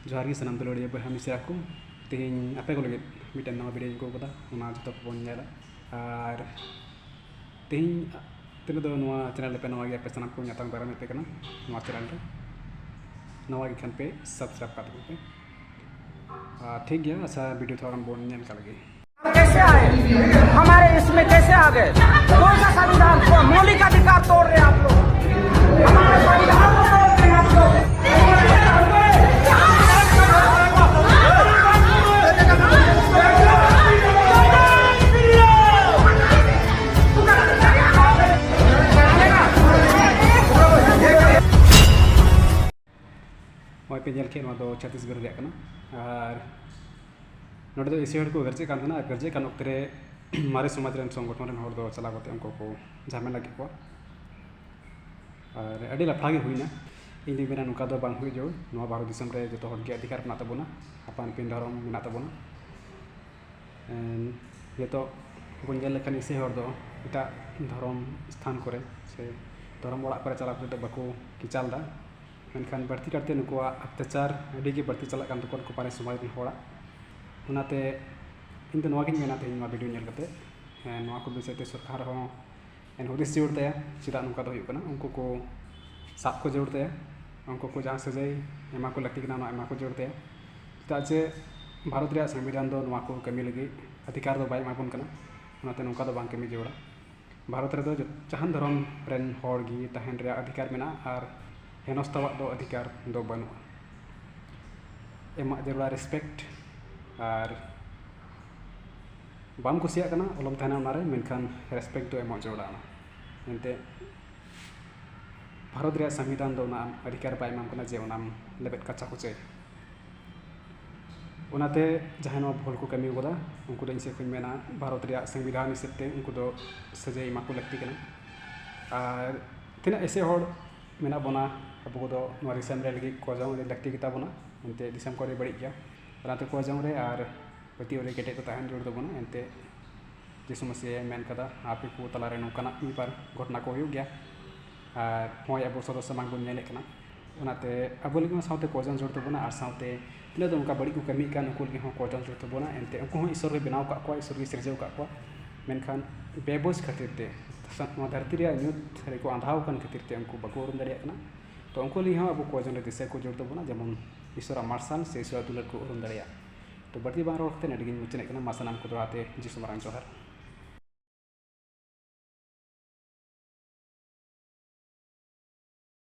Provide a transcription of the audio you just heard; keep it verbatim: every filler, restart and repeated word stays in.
ᱡᱚᱦᱟᱨ ᱜᱮ ᱥᱟᱱᱟᱢ ᱫᱩᱞᱟᱹᱲᱤᱭᱟᱹ ᱵᱚᱭᱦᱟ ᱢᱤᱥᱨᱟ ᱠᱚ᱾ ᱛᱮᱦᱮᱧ ᱟᱯᱮ ᱠᱚ ᱞᱟᱹᱜᱤᱫ ᱢᱤᱫᱴᱮᱱ ᱱᱟᱣᱟ video ᱤᱧ ᱟᱹᱜᱩ ᱟᱠᱟᱫᱟ, ᱚᱱᱟ ᱡᱚᱛᱚ ᱠᱚᱵᱚᱱ ᱧᱮᱞᱟ᱾ ᱟᱨ ᱛᱮᱦᱮᱧ ᱛᱤᱱᱟᱹᱜ ᱫᱚ ᱱᱚᱣᱟ channel ᱨᱮᱯᱮ ᱱᱟᱣᱟ ᱜᱮᱭᱟ, ᱟᱯᱮ ᱥᱟᱱᱟᱢ ᱠᱚ ᱧᱟᱯᱟᱢ ᱫᱟᱨᱟᱢᱮᱫ ᱯᱮ ᱠᱟᱱᱟ ᱱᱚᱣᱟ channel ᱨᱮ᱾ ᱱᱟᱣᱟ ᱜᱮ ᱠᱷᱟᱱ ᱯᱮ subscribe ᱠᱟᱜ ᱛᱟᱵᱚᱱ ᱯᱮ᱾ ᱟᱨ ᱴᱷᱤᱠ ᱜᱮᱭᱟ, ᱟᱪᱪᱷᱟ, video ᱛᱷᱚᱲᱟ ᱵᱚᱱ ᱧᱮᱞ ᱠᱟᱜ ᱞᱮᱜᱮ᱾ कैसे आए? हमारे इसमें कैसे आ गए? कौन सा संविधान? कौन मौलिक अधिकार तोड़ रहे हैं आप लोग? हमारे संविधान को तोड़ रहे हैं आप लोग। ᱱᱚᱜᱼᱚᱭ ᱯᱮ ᱧᱮᱞ ᱠᱮᱫ, ᱱᱚᱣᱟ ᱫᱚ ᱪᱷᱚᱛᱤᱥᱜᱚᱲ ᱨᱮᱭᱟᱜ ᱠᱟᱱᱟ᱾ ᱟᱨ ᱱᱚᱰᱮ ᱫᱚ ᱮᱥᱮ ᱦᱚᱲ ᱠᱚ ᱜᱟᱨᱡᱮᱜ ᱠᱟᱱ ᱛᱟᱦᱮᱱᱟ᱾ ᱟᱨ ᱜᱟᱨᱡᱮᱜ ᱠᱟᱱ ᱚᱠᱛᱮ ᱨᱮ ᱢᱟᱨᱮ ᱥᱚᱢᱟᱡᱽ ᱨᱮᱱ ᱥᱚᱝᱜᱚᱴᱷᱚᱱ ᱨᱮᱱ ᱦᱚᱲ ᱫᱚ ᱪᱟᱞᱟᱣ ᱠᱟᱛᱮ ᱩᱱᱠᱩ ᱠᱚ ᱡᱷᱟᱢᱮᱞᱟ ᱠᱮᱫ ᱠᱚᱣᱟ᱾ ᱟᱨ ᱟᱹᱰᱤ ᱞᱟᱯᱷᱟᱝ ᱜᱮ ᱦᱩᱭᱱᱟ᱾ ᱤᱧ ᱫᱩᱧ ᱢᱮᱱᱟ ᱱᱚᱝᱠᱟ ᱫᱚ ᱵᱟᱝ ᱦᱩᱭ ᱡᱟᱹᱨᱩᱲ᱾ ᱱᱚᱣᱟ ᱵᱷᱟᱨᱚᱛ ᱫᱤᱥᱚᱢ ᱨᱮ ᱡᱚᱛᱚ ᱦᱚᱲ ᱜᱮ ᱚᱫᱷᱤᱠᱟᱨ ᱢᱮᱱᱟᱜ ᱛᱟᱵᱚᱱᱟ, ᱟᱯᱟᱱ ᱟᱹᱯᱤᱱ ᱫᱷᱚᱨᱚᱢ ᱢᱮᱱᱟᱜ ᱛᱟᱵᱚᱱᱟ᱾ ᱮᱱ, ᱱᱤᱛᱚᱜ ᱵᱚᱱ ᱧᱮᱞ ᱞᱮᱠᱷᱟᱱ ᱮᱥᱮ ᱦᱚᱲ ᱫᱚ ᱮᱴᱟᱜ ᱫᱷᱚᱨᱚᱢ ᱥᱛᱷᱟᱱ ᱠᱚᱨᱮ ᱥᱮ ᱫᱷᱚᱨᱚᱢ ᱚᱲᱟᱜ ᱠᱚᱨᱮ ᱪᱟᱞᱟᱣ ᱠᱟᱛᱮ ᱫᱚ ᱵᱟᱠᱚ ᱠᱮᱪᱟᱞ ᱮᱫᱟ, ᱢᱮᱱᱠᱷᱟᱱ ᱵᱟᱹᱲᱛᱤ ᱠᱟᱨᱛᱮ ᱱᱩᱠᱩᱣᱟᱜ ᱚᱛᱛᱟᱪᱟᱨ ᱟᱹᱰᱤ ᱜᱮ ᱵᱟᱹᱲᱛᱤ ᱪᱟᱞᱟᱜ ᱠᱟᱱ ᱛᱟᱠᱚᱣᱟ ᱱᱩᱠᱩ ᱢᱟᱨᱮ ᱥᱚᱢᱟᱡᱽ ᱨᱮᱱ ᱦᱚᱲᱟᱜ᱾ ᱚᱱᱟᱛᱮ ᱤᱧ ᱫᱚ ᱱᱚᱣᱟ ᱜᱤᱧ ᱢᱮᱱᱟ ᱛᱮᱦᱮᱧ ᱱᱚᱣᱟ video ᱧᱮᱞ ᱠᱟᱛᱮ, ᱦᱮᱸ, ᱱᱚᱣᱟ ᱠᱚ ᱵᱤᱥᱚᱭ ᱛᱮ ᱥᱚᱨᱠᱟᱨ ᱦᱚᱸ ᱮᱱ ᱦᱩᱫᱤᱥ ᱡᱟᱹᱨᱩᱲ ᱛᱟᱭᱟ, ᱪᱮᱫᱟᱜ ᱱᱚᱝᱠᱟ ᱫᱚ ᱦᱩᱭᱩᱜ ᱠᱟᱱᱟ᱾ ᱩᱱᱠᱩ ᱠᱚ ᱥᱟᱵ ᱠᱚ ᱡᱟᱹᱨᱩᱲ ᱛᱟᱭᱟ, ᱩᱱᱠᱩ ᱠᱚ ᱡᱟᱦᱟᱸ ᱥᱟᱹᱡᱟᱹᱭ ᱮᱢᱟ ᱠᱚ ᱞᱟᱹᱠᱛᱤ ᱠᱟᱱᱟ, ᱚᱱᱟ ᱮᱢᱟ ᱠᱚ ᱡᱟᱹᱨᱩᱲ ᱛᱟᱭᱟ᱾ ᱪᱮᱫᱟᱜ ᱡᱮ ᱵᱷᱟᱨᱚᱛ ᱨᱮᱭᱟᱜ ᱥᱚᱝᱵᱤᱫᱷᱟᱱ ᱫᱚ ᱱᱚᱣᱟ ᱠᱚ ᱠᱟᱹᱢᱤ ᱞᱟᱹᱜᱤᱫ ᱚᱫᱷᱤᱠᱟᱨ ᱫᱚ ᱵᱟᱭ ᱮᱢᱟ ᱵᱚᱱ ᱠᱟᱱᱟ, ᱚᱱᱟᱛᱮ ᱱᱚᱝᱠᱟ ᱫᱚ ᱵᱟᱝ ᱠᱟᱹᱢᱤ ᱡᱟᱹᱨᱩᱲᱟ᱾ ᱵᱷᱟᱨᱚᱛ ᱨᱮᱫᱚ ᱡᱚ-, ᱡᱟᱦᱟᱱ ᱫᱷᱚᱨᱚᱢ ᱨᱮᱱ ᱦᱚᱲ ᱜᱮ ᱛᱟᱦᱮᱱ ᱨᱮᱭᱟᱜ ᱚᱫᱷᱤᱠᱟᱨ ᱢᱮᱱᱟᱜᱼᱟ ᱟᱨ ᱦᱮᱱᱚᱥᱛᱟᱣᱟᱜ ᱫᱚ ᱚᱫᱷᱤᱠᱟᱨ ᱫᱚ ᱵᱟᱹᱱᱩᱜᱼᱟ᱾ ᱮᱢᱟᱜ ᱡᱟᱹᱨᱩᱲᱟ respect, ᱟᱨ ᱵᱟᱢ ᱠᱩᱥᱤᱭᱟᱜ ᱠᱟᱱᱟ, ᱟᱞᱚᱢ ᱛᱟᱦᱮᱱᱟ ᱚᱱᱟᱨᱮ, ᱢᱮᱱᱠᱷᱟᱱ respect ᱫᱚ ᱮᱢᱚᱜ ᱡᱟᱹᱨᱩᱲᱟ᱾ ᱚᱱᱟ ᱮᱱᱛᱮ ᱵᱷᱟᱨᱚᱛ ᱨᱮᱭᱟᱜ ᱥᱚᱝᱵᱤᱫᱷᱟᱱ ᱫᱚ ᱚᱱᱟ ᱚᱫᱷᱤᱠᱟᱨ ᱵᱟᱭ ᱮᱢᱟᱢ ᱠᱟᱱᱟ ᱡᱮ ᱚᱱᱟᱢ ᱞᱮᱵᱮᱫ ᱠᱟᱪᱟ ᱠᱚᱪᱟᱭ᱾ ᱚᱱᱟᱛᱮ ᱡᱟᱦᱟᱸᱭ ᱱᱚᱣᱟ ᱵᱷᱩᱞ ᱠᱚ ᱠᱟᱹᱢᱤ ᱠᱟᱫᱟ, ᱩᱱᱠᱩ ᱫᱚ ᱤᱧ ᱥᱮᱫ ᱠᱷᱚᱱ ᱢᱮᱱᱟ, ᱵᱷᱟᱨᱚᱛ ᱨᱮᱭᱟᱜ ᱥᱚᱝᱵᱤᱫᱷᱟᱱ ᱦᱤᱥᱟᱹᱵ ᱛᱮ ᱩᱱᱠᱩ ᱫᱚ ᱥᱟᱹᱡᱟᱹᱭ ᱮᱢᱟ ᱠᱚ ᱞᱟᱹᱠᱛᱤ ᱠᱟᱱᱟ᱾ ᱟᱨ ᱛᱤᱱᱟᱹᱜ ᱮᱥᱮ ᱦᱚᱲ ᱢᱮᱱᱟᱜ ᱵᱚᱱᱟ, ᱟᱵᱚ ᱠᱚᱫᱚ ᱱᱚᱣᱟ ᱫᱤᱥᱚᱢ ᱨᱮ ᱞᱟᱹᱜᱤᱫ ᱠᱚ ᱡᱚᱝ ᱟᱹᱰᱤ ᱞᱟᱹᱠᱛᱤ ᱜᱮᱛᱟ ᱵᱚᱱᱟ, ᱮᱱᱛᱮ ᱫᱤᱥᱚᱢ ᱠᱚ ᱟᱹᱰᱤ ᱵᱟᱹᱲᱤᱡ ᱜᱮᱭᱟ᱾ ᱚᱱᱟᱛᱮ ᱠᱚ ᱡᱚᱝ ᱨᱮ ᱟᱨ ᱯᱟᱹᱛᱭᱟᱹᱣ ᱨᱮ ᱠᱮᱴᱮᱡ ᱫᱚ ᱛᱟᱦᱮᱱ ᱡᱟᱹᱨᱩᱲ ᱛᱟᱵᱚᱱᱟ᱾ ᱮᱱᱛᱮ ᱡᱤᱥᱩ ᱢᱟᱹᱥᱤᱭᱟᱜ ᱮ ᱢᱮᱱ ᱠᱟᱫᱟ, ᱟᱯᱮ ᱠᱚ ᱛᱟᱞᱟᱨᱮ ᱱᱚᱝᱠᱟᱱᱟᱜ ᱢᱤᱫ ᱵᱟᱨ ᱜᱷᱚᱴᱚᱱᱟ ᱠᱚ ᱦᱩᱭᱩᱜ ᱜᱮᱭᱟ᱾ ᱟᱨ ᱱᱚᱜᱼᱚᱭ ᱟᱵᱚ ᱥᱚᱫᱚᱨ ᱥᱟᱢᱟᱝ ᱵᱚᱱ ᱧᱮᱞᱮᱫ ᱠᱟᱱᱟ, ᱚᱱᱟᱛᱮ ᱟᱵᱚ ᱞᱟᱹᱜᱤᱫ ᱦᱚᱸ ᱥᱟᱶᱛᱮ ᱠᱚᱭᱡᱚᱱ ᱡᱚᱲ ᱛᱟᱵᱚᱱᱟ, ᱟᱨ ᱥᱟᱶᱛᱮ ᱛᱤᱱᱟᱹᱜ ᱫᱚ ᱚᱱᱠᱟ ᱵᱟᱹᱲᱤᱡ ᱠᱚ ᱠᱟᱹᱢᱤᱭᱮᱫ ᱠᱟᱱ, ᱩᱱᱠᱩ ᱞᱟᱹᱜᱤᱫ ᱦᱚᱸ ᱠᱚᱭᱡᱚᱱ ᱡᱚᱲ ᱛᱟᱵᱚᱱᱟ᱾ ᱮᱱᱛᱮ ᱩᱱᱠᱩ ᱦᱚᱸ ᱤᱥᱚᱨ ᱜᱮ ᱵᱮᱱᱟᱣ ᱟᱠᱟᱫ ᱠᱚᱣᱟ, ᱤᱥᱚᱨ ᱜᱮ ᱥᱤᱨᱡᱟᱹᱣ ᱟᱠᱟᱫ ᱠᱚᱣᱟ, ᱢᱮᱱᱠᱷᱟᱱ ᱵᱮᱵᱩᱡᱽ ᱠᱷᱟᱹᱛᱤᱨ ᱛᱮ, ᱱᱚᱣᱟ ᱫᱷᱟᱹᱨᱛᱤ ᱨᱮᱭᱟᱜ ᱧᱩᱛ ᱨᱮᱠᱚ ᱟᱸᱫᱷᱟᱣ ᱟᱠᱟᱱ ᱠᱷᱟᱹᱛᱤᱨ ᱛᱮ ᱩᱱᱠᱩ ᱵᱟᱠᱚ ᱩᱨᱩᱢ ᱫᱟᱲᱮᱭᱟᱜ ᱠᱟᱱᱟ᱾ ᱛᱚ ᱩᱱᱠᱩ ᱞᱟᱹᱜᱤᱫ ᱦᱚᱸ ᱟᱵᱚ ᱠᱚᱭᱡᱚᱱ ᱨᱮ ᱫᱤᱥᱟᱹ ᱠᱚ ᱡᱚᱲ ᱛᱟᱵᱚᱱᱟ, ᱡᱮᱢᱚᱱ ᱤᱥᱚᱨᱟᱜ ᱢᱟᱨᱥᱟᱞ ᱥᱮ ᱤᱥᱚᱨᱟᱜ ᱫᱩᱞᱟᱹᱲ ᱠᱚ ᱩᱨᱩᱢ ᱫᱟᱲᱮᱭᱟᱜ᱾ ᱛᱚ ᱵᱟᱹᱲᱛᱤ ᱵᱟᱝ ᱨᱚᱲ ᱠᱟᱛᱮ ᱱᱚᱸᱰᱮ ᱜᱤᱧ ᱢᱩᱪᱟᱹᱫᱮᱫ ᱠᱟᱱᱟ᱾ ᱢᱟ ᱥᱟᱱᱟᱢ ᱠᱚ ᱫᱚᱦᱲᱟ ᱛᱮ ᱡᱤᱥᱩ ᱢᱟᱨᱟᱝ ᱡᱚᱦᱟᱨ᱾